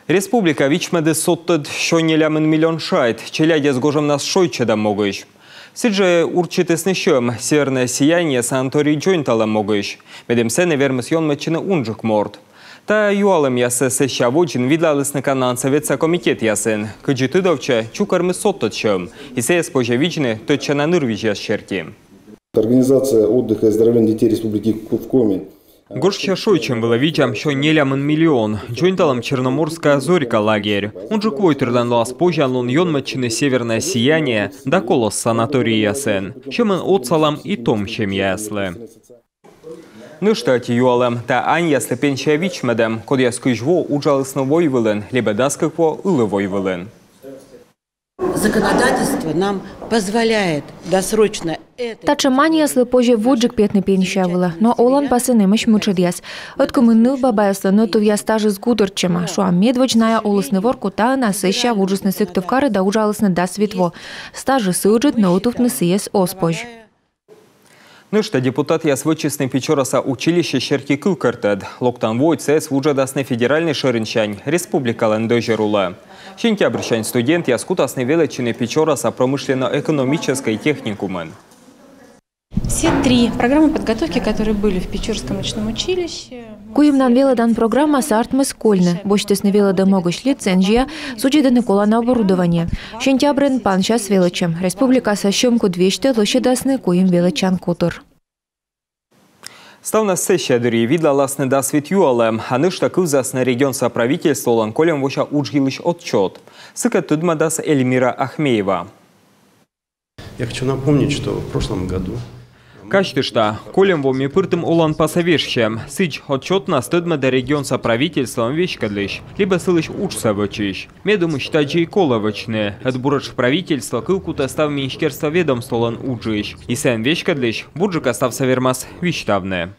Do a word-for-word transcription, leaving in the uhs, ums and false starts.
Республика вичмӧдіс содтӧд сё нелямын миллион шайт челядьӧс гожӧмнас шойччӧдӧм могысь. Сідзжӧ урчитісны сьӧм «Северное сияние» санаторий дзоньталӧм могысь. Медым сэні вермис ёнмӧдчыны унджык морт. Та юалӧмъяссӧ сэсся водзын видлалісны Каналан Сӧветса комитетъясын. Кыдзи тыдовтчӧ, чукӧрмис содтӧд сьӧм, и сійӧс позьӧ видзны тӧдчана нырвизьяс серти. Организация отдыха и оздоровления детей Республики Ку-, в Коми. Гожся шойччӧм вылӧ видзам сё нелямын миллион. Дзоньталам «Черноморская зорька» лагерь. Унджык войтырлӧн лоас позянлун ёнмӧдчыны «Северное сияние» да «Колосс» санаторийясын. Сьӧмӧн отсалам и том семьяяслы. Нӧшта ӧти юалӧм — та аньяслы пенсия вичмӧдӧм, кодъяс кызь во уджалісны войвылын либӧ дас кык во ылі войвылын. Законодательство нам позволяет досрочно это... Татшӧм аньяслы позьӧ водзджык петны пенсия вылӧ, но оланпасын эмӧсь мытшӧдъяс. Ӧткымын нывбабаяслӧн ӧтувъя стажыс гудӧрччӧма. Шуам, медводз найӧ олісны Воркутаын, а сэсся вуджисны Сыктывкарӧ да уджалісны дас вит во. Стажыс ыджыд, но ӧтувтны сійӧс оз позь. Нӧшта депутатъяс вӧчисны Печораса училище серти кывкӧртӧд. Локтан воӧдз сійӧс вуджӧдасны федеральнӧй шӧринсянь республикалӧн дӧзьӧр улӧ. Сентябрсянь студентъяс кутасны велӧдчыны Печораса промышленно-экономическӧй техникумын. Все три программы подготовки, которые были в Печорском училище, Куимнан велӧдан программасӧ артмис кольны. Босьтісны велӧдӧм могысь лицензия, судзӧдӧны колана оборудование. Сентябрын пансяс велӧдчӧм. Республикаса сьӧмкыд весьтӧ лӧсьӧдасны куим велӧдчан котыр. Ставнас сессия дырйи видлаласны дас вит юалӧм, а нӧшта кывзасны регионса правительстволӧн кольӧм вося удж йылысь отчёт. Сыкӧд тӧдмӧдас Эльмира Ахмеева. Я хочу напомнить, что в прошлом году... Казьтышта, кольӧм во ми пыртім оланпасӧ вежсьӧм. Сідз, отчётнас тӧдмӧдӧ регионса правительствоӧн веськӧдлысь либӧ сылысь уджсӧ вӧчысь. Ме думысь, тадзи и колӧ вӧчны. Ӧд буретш правительство кывкутӧ став министерство-ведомстволӧн уджысь. И сійӧн веськӧдлысь бурджыка ставсӧ вермас висьтавны.